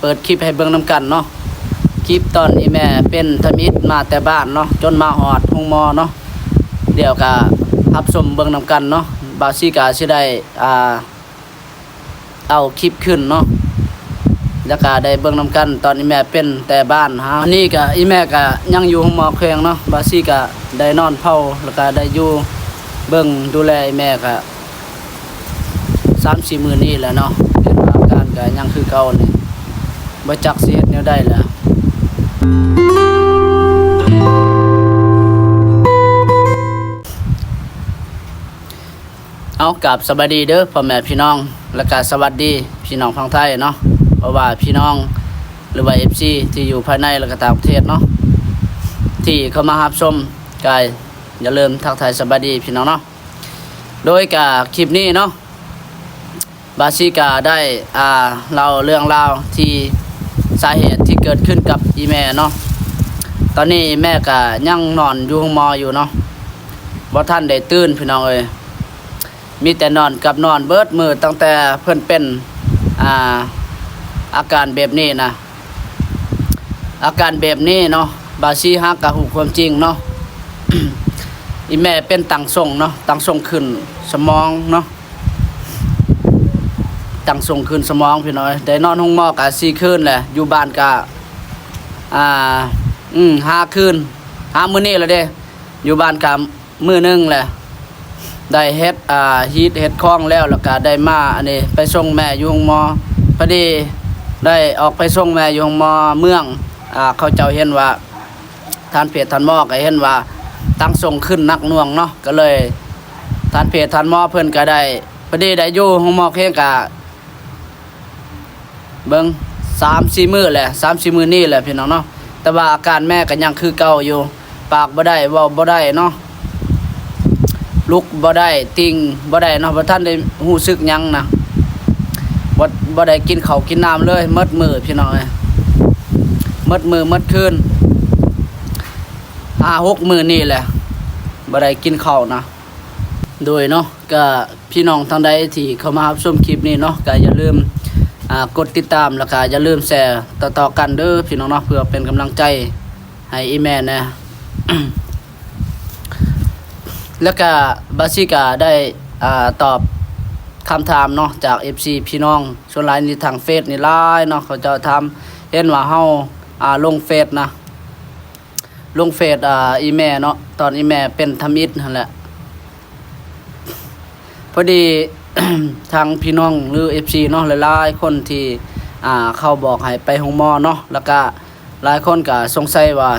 ເປີດຄລິບໃຫ້ເບິ່ງນຳກັນເນາະ. ຄລິບຕອນອີ່ແມ່ເປັນທຳອິດມາແຕ່ບ້ານເນາະ ຈົນມາຮອດໂຮງໝໍເນາະ. ດຽວກະຮັບຊົມເບິ່ງນຳກັນເນາະ. ບ່າວຊີກະຊິໄດ້ ອ່າ ເອົາຄລິບຂຶ້ນເນາະ ແລ້ວກະໄດ້ເບິ່ງນຳກັນຕອນອີ່ແມ່ເປັນແຕ່ບ້ານ. ອັນນີ້ກະອີ່ແມ່ກະຍັງຢູ່ໂຮງໝໍແຂວງເນາະ. ບ່າວຊີກະໄດ້ນອນເຝົ້າ ແລ້ວກະໄດ້ຢູ່ເບິ່ງດູແລອີ່ແມ່ກະ ສາມສີ່ມື້ນີ້ແຫຼະເນາະ. ເຫັນວ່າອາການກະຍັງຄືເກົ່ານີ້ ບໍ່ຈັກຊິເຮັດແນວໃດແຫຼະ. ເອົາ ກາບສະບາຍດີເດີພໍ່ແມ່ພີ່ນ້ອງ ແລ້ວກະສະຫວັດດີພີ່ນ້ອງຝັ່ງໄທເນາະ. ເພາະວ່າພີ່ນ້ອງ ຫຼືວ່າ ເອັຟຊີ ທີ່ຢູ່ພາຍໃນ ແລ້ວກະຕ່າງປະເທດເນາະ ທີ່ເຂົ້າມາຮັບຊົມ ກະຢ່າລືມທັກທາຍສະບາຍດີພີ່ນ້ອງເນາະ. ໂດຍກະຄລິບນີ້ເນາະ ບ່າວຊີກະໄດ້ ອ່າ ເລົ່າເລື່ອງລາວທີ່ ສາເຫດທີ່ເກີດຂຶ້ນກັບອີ່ແມ່ເນາະ. ຕອນນີ້ອີ່ແມ່ກະຍັງນອນຢູ່ໂຮງໝໍຢູ່ເນາະ ບໍ່ທັນໄດ້ຕື່ນພີ່ນ້ອງເອີຍ. ມີແຕ່ນອນກັບນອນເບິດມື້ ຕັ້ງແຕ່ເພິ່ນເປັນ ອ່າ ອາການແບບນີ້ນະ ອາການແບບນີ້ເນາະ. ບ່າວຊີຫາກະຮູ້ຄວາມຈິງເນາະ ອີ່ແມ່ເປັນຕັງສົ່ງເນາະ ຕັງສົ່ງຂຶ້ນສະໝອງເນາະ ຕັງສົ່ງຂຶ້ນສະໝອງພີ່ນ້ອງເອີຍ. ໄດ້ນອນໂຮງໝໍກະສີ່ຄືນແຫຼະ ຢູ່ບ້ານກະ ອ່າ ອືມ ຫ້າຄືນ ຫ້າມື້ນີ້ລະເດ້. ຢູ່ບ້ານກະມື້ໜຶ່ງແຫຼະ ໄດ້ເຮັດ ອ່າ ຮີດເຮັດຄອງແລ້ວ ແລ້ວກະໄດ້ມາ ອັນນີ້ ໄປສົ່ງແມ່ຢູ່ໂຮງໝໍ. ພໍດີໄດ້ອອກໄປສົ່ງແມ່ຢູ່ໂຮງໝໍເມືອງ ອ່າ ເຂົາເຈົ້າເຫັນວ່າ ທ່ານແພດທ່ານໝໍກະເຫັນວ່າ ຕັງສົ່ງຂຶ້ນໜັກໜ່ວງເນາະ ກະເລີຍ ທ່ານແພດທ່ານໝໍເພິ່ນກະໄດ້ ພໍດີໄດ້ຢູ່ໂຮງໝໍແຂວງກະ ເບິ່ງ ສາມສີ່ມື້ແຫຼະ ສາມສີ່ມື້ນີ້ແຫຼະພີ່ນ້ອງເນາະ. ແຕ່ວ່າອາການແມ່ກະຍັງຄືເກົ່າຢູ່ ປາກບໍ່ໄດ້ ເວົ້າບໍ່ໄດ້ເນາະ ລຸກບໍ່ໄດ້ ຕິ່ງບໍ່ໄດ້ເນາະ ບໍ່ທັນໄດ້ຮູ້ສຶກຫຍັງນະ. ບໍ່ ບໍ່ໄດ້ກິນເຂົ້າກິນນ້ຳເລີຍ ໝົດມື້ພີ່ນ້ອງເອີຍ ໝົດມື້ໝົດຄືນ ຫ້າຫົກມື້ນີ້ແຫຼະ ບໍ່ໄດ້ກິນເຂົ້ານະ. ໂດຍເນາະ ກະພີ່ນ້ອງທາງໃດທີ່ເຂົ້າມາຮັບຊົມຄລິບນີ້ເນາະ ກະຢ່າລືມ ອ່າ ກົດຕິດຕາມ ແລ້ວກະຢ່າລືມແຊຕໍ່ໆກັນເດີພີ່ນ້ອງເນາະ ເພື່ອເປັນກຳລັງໃຈໃຫ້ອີ່ແມ່ແດ່. ແລ້ວກະບ່າວຊີກະໄດ້ ອ່າ ຕອບຄຳຖາມເນາະ ຈາກ ເອັຟຊີ ພີ່ນ້ອງ ສ່ວນຫຼາຍນີ້ທາງເຟສນີ້ຫຼາຍເນາະ ເຂົາເຈົ້າຖາມ ເຫັນວ່າເຮົາ ອ່າ ລົງເຟສນະ ລົງເຟສ ອ່າ ອີ່ແມ່ເນາະ ຕອນອີ່ແມ່ເປັນທຳອິດຫັ້ນແຫຼະ. ພໍດີ ທາງພີ່ນ້ອງ ຫຼື ເອັຟຊີ ເນາະ ຫຼາຍໆຄົນທີ່ ອ່າ ເຂົາບອກໃຫ້ໄປໂຮງໝໍເນາະ ແລ້ວກະຫຼາຍຄົນກະສົງໄສວ່າ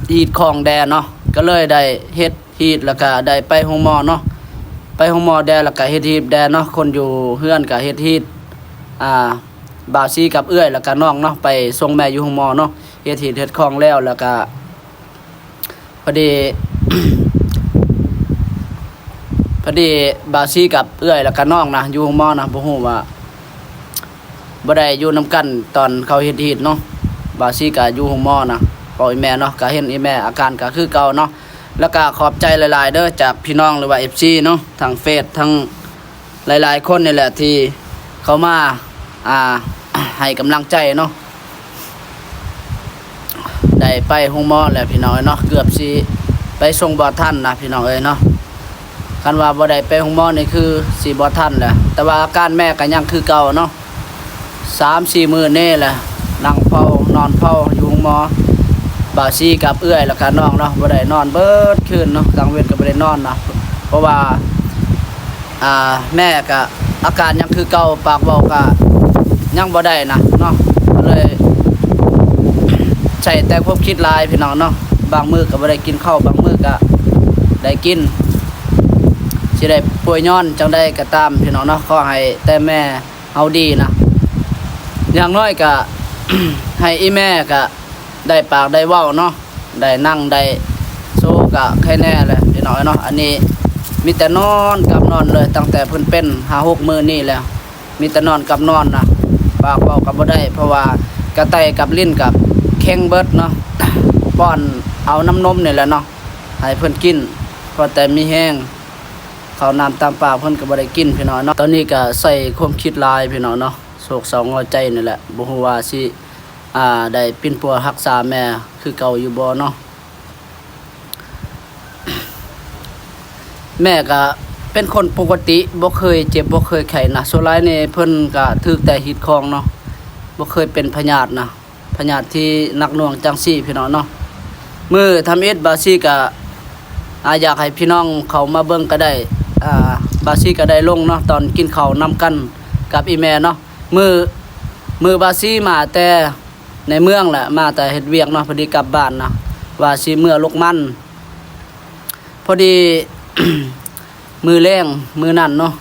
ຮີດຄອງແດ່ເນາະ ກະເລີຍໄດ້ເຮັດຮີດ ແລ້ວກະໄດ້ໄປໂຮງໝໍເນາະ. ໄປໂຮງໝໍແດ່ ແລ້ວກະເຮັດຮີດແດ່ເນາະ ຄົນຢູ່ເຮືອນກະເຮັດຮີດ ອ່າ ບ່າວຊີກັບເອື້ອຍ ແລ້ວກະນ້ອງເນາະ ໄປສົ່ງແມ່ຢູ່ໂຮງໝໍເນາະ ເຮັດຮີດເຮັດຄອງແລ້ວ ແລ້ວກະ ພໍດີ ພໍດີບ່າວຊີກັບເອື້ອຍ ແລ້ວກະນ້ອງນະ ຢູ່ໂຮງໝໍນະ ບໍ່ຮູ້ວ່າ ບໍ່ໄດ້ຢູ່ນຳກັນຕອນເຂົາເຮັດຮີດເນາະ. ບ່າວຊີກະຢູ່ໂຮງໝໍນະ ເວົ້າອີ່ແມ່ເນາະ ກະເຫັນອີ່ແມ່ອາການກະຄືເກົ່າເນາະ. ແລ້ວກະຂອບໃຈຫຼາຍໆເດີ ຈາກພີ່ນ້ອງ ຫຼືວ່າ ເອັຟຊີ ເນາະ ທາງເຟສ ທາງ ຫຼາຍໆຄົນນີ້ແຫຼະທີ່ເຂົ້າມາ ອ່າ ໃຫ້ກຳລັງໃຈເນາະ. ໄດ້ໄປໂຮງໝໍແລ້ວພີ່ນ້ອງເອີຍເນາະ ເກືອບຊິໄປສົ່ງບໍ່ທັນນະພີ່ນ້ອງເອີຍເນາະ. ຄັນວ່າບໍ່ໄດ້ໄປໂຮງໝໍນີ້ຄືຊິບໍ່ທັນແຫຼະ ແຕ່ວ່າອາການແມ່ກໍຍັງຄືເກົ່າເນາະ. ສາມສີ່ມື້ນີ້ແຫຼະ ນັ່ງເຝົ້ານອນເຝົ້າຢູ່ໂຮງໝໍ ບ່າວຊີກັບເອື້ອຍ ແລ້ວກະນ້ອງເນາະ ບໍ່ໄດ້ນອນເບິດຄືນເນາະ ກາງເວັນກໍບໍ່ໄດ້ນອນນະ ເພາະວ່າ ອ່າ ແມ່ກະອາການຍັງຄືເກົ່າ ປາກເວົ້າກະຍັງບໍ່ໄດ້ນະເນາະ ກໍເລີຍໃຊ້ແຕ່ຄວາມຄິດຫຼາຍພີ່ນ້ອງເນາະ. ບາງມື້ກໍບໍ່ໄດ້ກິນເຂົ້າ ບາງມື້ກະໄດ້ກິນ ຊິໄດ້ປ່ວຍຍ້ອນຈັ່ງໃດກໍຕາມພີ່ນ້ອງເນາະ ຂໍໃຫ້ແຕ່ແມ່ ເຮົາດີນະ. ຢ່າງໜ້ອຍກະ ໃຫ້ອີ່ແມ່ກະໄດ້ປາກໄດ້ເວົ້າເນາະ ໄດ້ນັ່ງໄດ້ໂຊກະໃຄແນ່ແຫຼະພີ່ນ້ອງເນາະ. ອັນນີ້ມີແຕ່ນອນກັບນອນເລີຍ ຕັ້ງແຕ່ເພິ່ນເປັນຫ້າຫົກມື້ນີ້ແລ້ວ ມີແຕ່ນອນກັບນອນນະ. ປາກເວົ້າກໍບໍ່ໄດ້ ເພາະວ່າກະໄຕກັບລີ້ນກະແຂງເບິດເນາະ ປ້ອນເອົານ້ຳນົມນີ້ແຫຼະເນາະ ໃຫ້ເພິ່ນກິນ ພໍແຕ່ມີແຮງ. ເຂົ້ານ້ຳຕາມປາກເພິ່ນກໍບໍ່ໄດ້ກິນພີ່ນ້ອງເນາະ. ຕອນນີ້ກໍໃສ່ຄວາມຄິດຫຼາຍພີ່ນ້ອງເນາະ ໂສກເສົ້າເຫງົາໃຈນີ້ແຫຼະ. ບໍ່ຮູ້ວ່າຊິ ອ່າ ໄດ້ປິ່ນປົວຮັກສາແມ່ຄືເກົ່າຢູ່ບໍ່ເນາະ. ແມ່ກະເປັນຄົນປົກກະຕິ ບໍ່ເຄີຍເຈັບບໍ່ເຄີຍໄຂ້ນະ. ສ່ວນຫຼາຍນີ້ເພິ່ນກະຖືກແຕ່ຮີດຄອງເນາະ, ບໍ່ເຄີຍເປັນພະຍາດນະ. ພະຍາດທີ່ໜັກໜ່ວງຈັ່ງຊີ້ພີ່ນ້ອງເນາະ. ມື້ທຳອິດບາຊີກະ ອາ ຢາກໃຫ້ພີ່ນ້ອງເຂົ້າມາເບິ່ງກະໄດ້ ອາ ບາຊີກະໄດ້ລົງເນາະ ຕອນກິນເຂົ້ານຳກັນກັບອີ່ແມ່ເນາະ. ມື້ ມື້ບາຊີມາແຕ່ໃນເມືອງແຫຼະ ມາແຕ່ເຮັດວຽກເນາະ ພໍດີກັບບ້ານນະ ວ່າຊິເມືອລົກມັນ. ພໍດີ ມື້ແລງມື້ນັ້ນເນາະ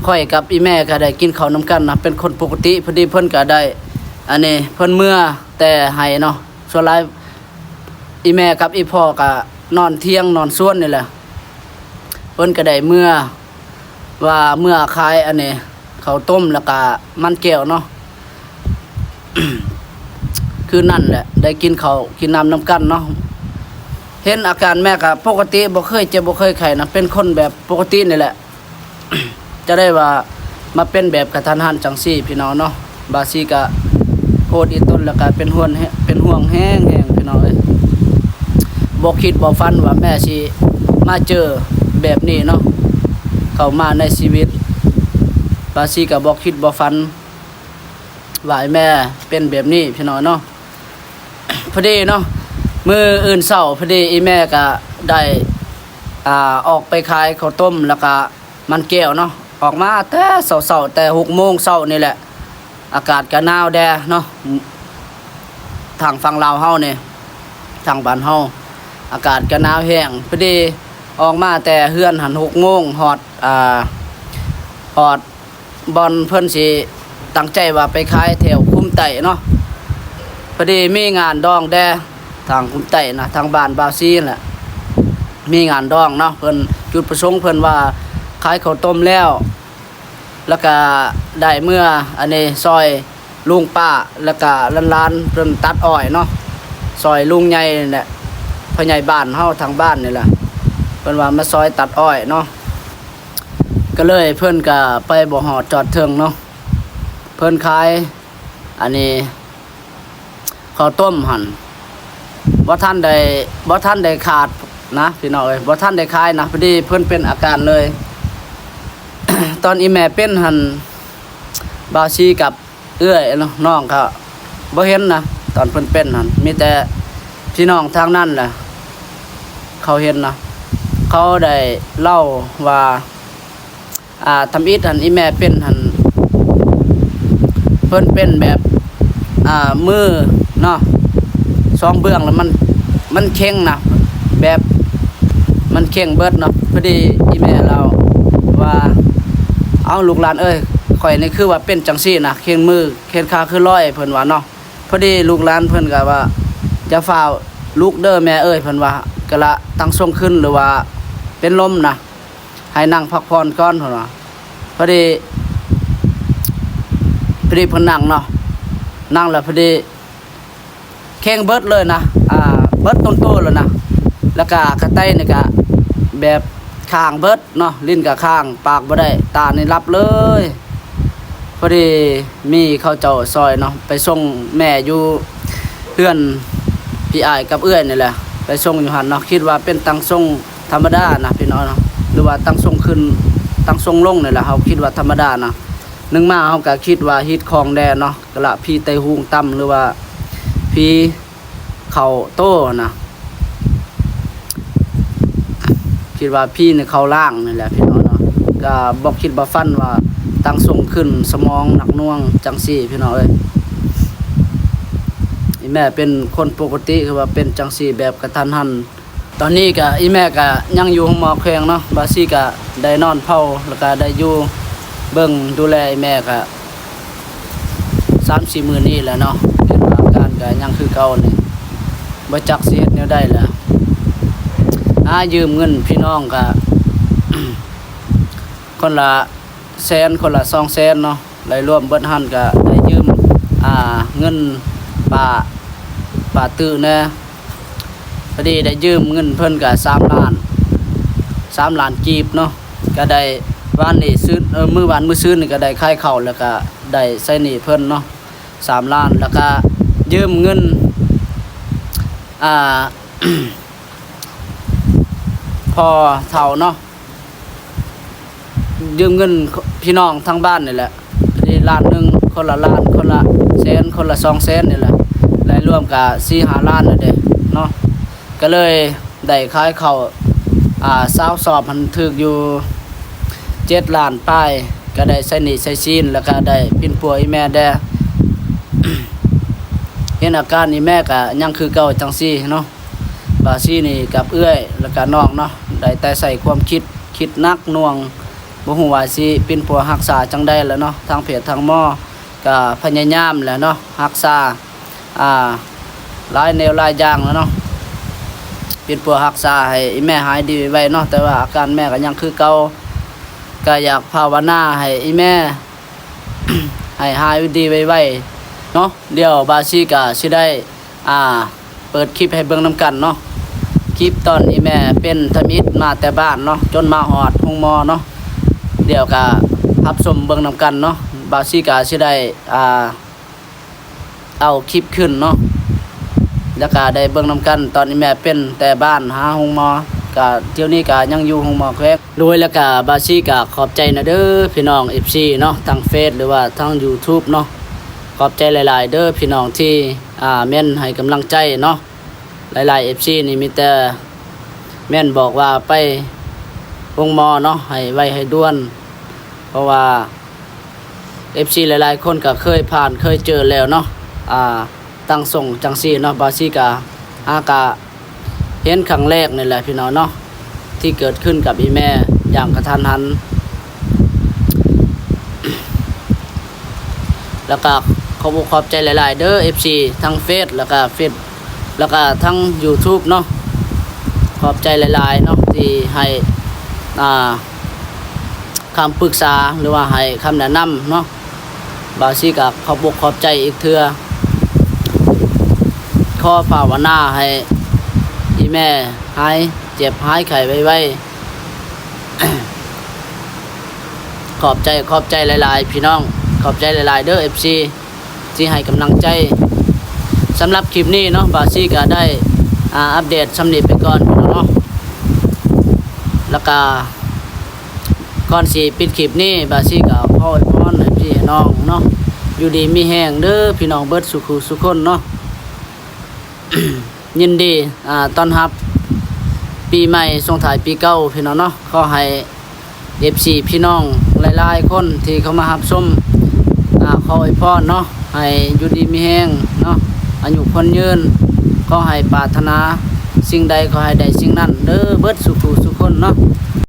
ຂ້ອຍກັບອີ່ແມ່ກະໄດ້ກິນເຂົ້ານຳກັນນະ ເປັນຄົນປົກກະຕິ. ພໍດີເພິ່ນກະໄດ້ ອັນນີ້ ເພິ່ນເມືອແຕ່ໄຮ່ເນາະ. ສ່ວນຫຼາຍອີ່ແມ່ກັບອີ່ພໍ່ກະນອນຖຽງນອນສວນນີ້ແຫຼະ. ເພິ່ນກະໄດ້ເມືອ ວ່າເມືອຂາຍອັນນີ້ ເຂົ້າຕົ້ມແລ້ວກະມັນແກ້ວເນາະ. ຄືນັ້ນແຫຼະ ໄດ້ກິນເຂົ້າກິນນ້ຳນຳກັນເນາະ. ເຫັນອາການແມ່ກະປົກກະຕິ ບໍ່ເຄີຍເຈັບບໍ່ເຄີຍໄຂ້ນະ ເປັນຄົນແບບປົກກະຕິນີ້ແຫຼະ. ຈະໄດ້ວ່າມາເປັນແບບກະທັນຫັນຈັ່ງຊີ້ພີ່ນ້ອງເນາະ. ບາຊີກະໂອດອີ່ຕົນ ແລ້ວກະເປັນຫ່ວງ ເປັນຫ່ວງແຮງໆ ພີ່ນ້ອງເອີຍ. ບໍ່ຄິດບໍ່ຝັນວ່າແມ່ຊິມາເຈີແບບນີ້ເນາະ ເຂົ້າມາໃນຊີວິດ. ບາຊີກະບໍ່ຄິດບໍ່ຝັນ ວ່າອີ່ແມ່ເປັນແບບນີ້ພີ່ນ້ອງເນາະ. ພໍດີເນາະ ມື້ອື່ນເຊົ້າພໍດີອີ່ແມ່ກະໄດ້ ອ່າ ອອກໄປຂາຍເຂົ້າຕົ້ມ ແລ້ວກະມັນແກ້ວເນາະ. ອອກມາແຕ່ເຊົ້າໆ ແຕ່ຫົກໂມງເຊົ້ານີ້ແຫຼະ ອາກາດກະໜາວແດ່ເນາະ. ທາງຝັ່ງລາວເຮົານີ້ ທາງບ້ານເຮົາ ອາກາດກະໜາວແຮງ. ພໍດີອອກມາແຕ່ເຮືອນຫັ້ນຫົກໂມງ ຮອດ ອ່າ ຮອດ ບ່ອນເພິ່ນຊິຕັ້ງໃຈວ່າໄປຂາຍແຖວຄຸ້ມໃຕ້ເນາະ. ພໍດີມີງານດອງແດ່ທາງຄຸ້ມໃຕ້ນະ ທາງບ້ານບ່າວຊີນແຫຼະ ມີງານດອງເນາະ. ເພິ່ນ ຈຸດປະສົງເພິ່ນວ່າຂາຍເຂົ້າຕົ້ມແລ້ວ ແລ້ວກະໄດ້ເມືອ ອັນນີ້ ຊ່ອຍລຸງປ້າ ແລ້ວກະຫຼານໆ ເພິ່ນຕັດອ້ອຍເນາະ, ຊ່ອຍລຸງໃຫຍ່ນີ້ແຫຼະ ພໍ່ໃຫຍ່ບ້ານເຮົາ ທາງບ້ານນີ້ແຫຼະ ເພິ່ນວ່າມາຊ່ອຍຕັດອ້ອຍເນາະ. ກະເລີຍເພິ່ນກະໄປບໍ່ຮອດຈອດເຖິງເນາະ. ເພິ່ນຂາຍ ອັນນີ້ ເຂົ້າຕົ້ມຫັ້ນ ບໍ່ທັນໄດ້ ບໍ່ທັນໄດ້ຂາດນະ ພີ່ນ້ອງເອີຍ ບໍ່ທັນໄດ້ຂາຍນະ. ພໍດີເພິ່ນເປັນອາການເລີຍ. ຕອນອີ່ແມ່ເປັນຫັ້ນ ບ່າວຊີກັບເອື້ອຍເນາະ ນ້ອງກະບໍ່ເຫັນນະ ຕອນເພິ່ນເປັນຫັ້ນ ມີແຕ່ພີ່ນ້ອງທາງນັ້ນແຫຼະເຂົາເຫັນນະ. ເຂົາໄດ້ເລົ່າວ່າ ອ່າ ທຳອິດຫັ້ນ ອີ່ແມ່ເປັນຫັ້ນ ເພິ່ນເປັນແບບ ອ່າ ມືເນາະ ສອງເບື້ອງແລ້ວມັນ ມັນເຄັ່ງນະ ແບບມັນເຄັ່ງເບິດເນາະ. ພໍດີອີ່ແມ່ລາວວ່າ ເອົ້າ ລູກຫຼານເອີຍ ຂ້ອຍນີ້ຄືວ່າເປັນຈັ່ງຊີ້ນະ ເຄັ່ງມືເຄັ່ງຂາຄືລອຍ ເພິ່ນວ່າເນາະ. ພໍດີລູກຫຼານເພິ່ນກະວ່າ ຢ່າຟ້າວລຸກເດີແມ່ເອີຍ ເພິ່ນວ່າ ກະລະຕັ້ງຊົງຂຶ້ນ ຫຼືວ່າເປັນລົມນະ ໃຫ້ນັ່ງພັກຜ່ອນກ່ອນ ເພິ່ນວ່າ. ພໍດີ ພໍດີເພິ່ນນັ່ງເນາະ ນັ່ງແລ້ວພໍດີເຄັ່ງເບິດເລີຍນະ ອ່າ ເບິດຕົ້ນໂຕເລີຍນະ. ແລ້ວກະກະໄຕນີ້ກະແບບຄ້າງເບິດເນາະ ລີ້ນກະຄ້າງ ປາກບໍ່ໄດ້ ຕານີ້ຫຼັບເລີຍ. ພໍດີມີເຂົາເຈົ້າຊ່ອຍເນາະ ໄປສົ່ງແມ່ຢູ່ເຮືອນພີ່ອ້າຍກັບເອື້ອຍນີ້ແຫຼະ ໄປສົ່ງຢູ່ຫັ້ນເນາະ. ຄິດວ່າເປັນຕັ້ງຊົງທຳມະດານະ ພີ່ນ້ອງເນາະ ຫຼືວ່າຕັ້ງຊົງຂຶ້ນ ຕັ້ງຊົງລົງນີ້ແຫຼະ ເຮົາຄິດວ່າທຳມະດານະ. ໜຶ່ງມາເຮົາກະຄິດວ່າຮີດຄອງແດ່ເນາະ ກະລະຜີໄຕຫຸງຕຳ ຫຼືວ່າຜີເຂົ້າໂຕຫັ້ນນະ ຄິດວ່າຜີນີ້ເຂົ້າຮ່າງນີ້ແຫຼະ ພີ່ນ້ອງເນາະ. ກະບໍ່ຄິດບໍ່ຝັນວ່າຕັ້ງຊົງຂຶ້ນ ສະໝອງໜັກໜ່ວງຈັ່ງຊີ້ ພີ່ນ້ອງເອີຍ. ອີ່ແມ່ເປັນຄົນປົກກະຕິ ຄືວ່າເປັນຈັ່ງຊີ້ແບບກະທັນຫັນ. ຕອນນີ້ກະ ອີ່ແມ່ກະຍັງຢູ່ໂຮງໝໍແຂວງເນາະ ບ່າວຊີກະໄດ້ນອນເຝົ້າ ແລ້ວກະໄດ້ຢູ່ເບິ່ງດູແລອີ່ແມ່ກະສາມສີ່ມື້ນີ້ແຫຼະເນາະ. ເຫັນວ່າອາການກະຍັງຄືເກົ່ານີ້ ບໍ່ຈັກຊິເຮັດແນວໃດລະ ຫາຢືມເງິນພີ່ນ້ອງກະ ຄົນລະແສນ ຄົນລະສອງແສນເນາະ. ໄລ່ລວມເບິດຫັ້ນກະໄດ້ຢືມ ອ່າ ເງິນປ້າ ປ້າຕື້ແດ່ ພໍດີໄດ້ຢືມເງິນເພິ່ນກະສາມລ້ານ ສາມລ້ານກີບເນາະ. ກະໄດ້ວານນີ້ຊືນ ເອີ ມື້ວານມື້ຊືນນີ້ກະໄດ້ຂາຍເຂົ້າ ແລ້ວກະ ໄດ້ໃຊ້ໜີ້ເພິ່ນເນາະ ສາມລ້ານ ແລ້ວກະຢືມເງິນ ອ່າ ພໍ່ເຖົ້າເນາະ ຢືມເງິນພີ່ນ້ອງທາງບ້ານນີ້ແຫຼະ ນີ້ລ້ານໜຶ່ງ ຄົນລະລ້ານ ຄົນລະແສນ ຄົນລະສອງແສນນີ້ແຫຼະ ລວມກະສີ່ຫ້າລ້ານແລ້ວເດ້ເນາະ ກະເລີຍໄດ້ຂາຍເຂົ້າ ອ່າ ຊາວສອບຫັ້ນຖືກຢູ່ເຈັດລ້ານປາຍ ກະໄດ້ໃຊ້ໜີ້ໃຊ້ສິນ ແລ້ວກະໄດ້ປິ່ນປົວອີ່ແມ່ແດ່ ເຫັນອາການອີ່ແມ່ກະຍັງຄືເກົ່າຈັ່ງຊີ້ເນາະ. ບ່າວຊີນີ້ກັບເອື້ອຍ ແລ້ວກະນ້ອງເນາະ ໄດ້ແຕ່ໃຊ້ຄວາມຄິດ ຄິດໜັກໜ່ວງ ບໍ່ຮູ້ວ່າຊິປິ່ນປົວຮັກສາຈັ່ງໃດແຫຼະເນາະ ທາງແພດທາງໝໍກະພະຍາຍາມແຫຼະເນາະ ຮັກສາ ອ່າ ຫຼາຍແນວຫຼາຍຢ່າງແຫຼະເນາະ ປິ່ນປົວຮັກສາໃຫ້ອີ່ແມ່ຫາຍດີໄວໆເນາະ ແຕ່ວ່າອາການແມ່ກະຍັງຄືເກົ່າ ກະຢາກພາວະນາໃຫ້ອີ່ແມ່ ໃຫ້ຫາຍດີໄວໆເນາະ ດຽວບ່າວຊີກະຊິໄດ້ ອ່າ ເປີດຄລິບໃຫ້ເບິ່ງນຳກັນເນາະ ຄລິບຕອນອີ່ແມ່ເປັນທຳອິດມາແຕ່ບ້ານເນາະ ຈົນມາຮອດໂຮງໝໍເນາະ ດຽວກະຮັບຊົມເບິ່ງນຳກັນເນາະ ບ່າວຊີກະຊິໄດ້ ອ່າ ເອົາຄລິບຂຶ້ນເນາະ ແລ້ວກະໄດ້ເບິ່ງນຳກັນ ຕອນອີ່ແມ່ເປັນແຕ່ບ້ານຫາໂຮງໝໍ ກະດຽວນີ້ກະຍັງຢູ່ໂຮງໝໍແຂວງ ໂດຍ ແລ້ວກະບ່າວຊີກະຂອບໃຈນະເດີພີ່ນ້ອງເອັຟຊີເນາະ ທາງເຟສ ຫຼືວ່າທາງຢູທູບເນາະ ຂອບໃຈຫຼາຍໆເດີພີ່ນ້ອງທີ່ ອ່າ ເມັ້ນໃຫ້ກຳລັງໃຈເນາະ ຫຼາຍໆເອັຟຊີນີ້ມີແຕ່ເມັ້ນບອກວ່າໄປໂຮງໝໍເນາະ ໃຫ້ໄວໃຫ້ດ່ວນ ເພາະວ່າ ເອັຟຊີຫຼາຍໆຄົນກະເຄີຍຜ່ານເຄີຍເຈີແລ້ວເນາະ ອ່າ ຕັ້ງຊົງຈັ່ງຊີ້ເນາະ ບ່າວຊີກະ ຫາກະເຫັນຄັ້ງແລກນີ້ແຫຼະພີ່ນ້ອງເນາະ ທີ່ເກີດຂຶ້ນກັບອີ່ແມ່ຢ່າງກະທັນຫັນ ແລ້ວກະຂອບອົກຂອບໃຈຫຼາຍໆເດີເອັຟຊີ ທັງເຟສ ແລ້ວກະເຟສ ແລ້ວກະທັງຢູທູບເນາະ ຂອບໃຈຫຼາຍໆເນາະ ທີ່ໃຫ້ ອ່າ ຄຳປຶກສາ ຫຼືວ່າໃຫ້ຄຳແນະນຳເນາະ ບ່າວຊີກະຂອບອົກຂອບໃຈອີກເທື່ອ ຂໍພາວະນາໃຫ້ອີ່ແມ່ຫາຍເຈັບຫາຍໄຂ້ໄວໆ ຂອບໃຈ ຂອບໃຈຫຼາຍໆພີ່ນ້ອງ ຂອບໃຈຫຼາຍໆເດີເອັຟຊີ ທີ່ໃຫ້ກຳລັງໃຈ ສຳລັບຄລິບນີ້ເນາະ ບ່າວຊີກະໄດ້ ອ່າ ອັບເດດຊ່ຳນີ້ໄປກ່ອນເນາະ ແລ້ວກະ ກ່ອນຊິປິດຄລິບນີ້ ບ່າວຊີກະຂໍອວຍພອນໃຫ້ພີ່ໃຫ້ນ້ອງເນາະ ຢູ່ດີມີແຮງເດີພີ່ນ້ອງເບິດສູ່ຄູ່ສູ່ຄົນເນາະ ຍິນດີ ອ່າ ຕ້ອນຮັບປີໃໝ່ ສົ່ງທ້າຍປີເກົ່າພີ່ນ້ອງເນາະ ຂໍໃຫ້ ເອັຟຊີພີ່ນ້ອງຫຼາຍໆຄົນທີ່ເຂົ້າມາຮັບຊົມ ອ່າ ຂໍອວຍພອນເນາະ ໃຫ້ຢູ່ດີມີແຮງເນາະ ອາຍຸຄົນຍືນ ຂໍໃຫ້ປາດຖະໜາສິ່ງໃດ ຂໍໃຫ້ໄດ້ສິ່ງນັ້ນເດີ ເບິດສູ່ຄູ່ສູ່ຄົນເນາະ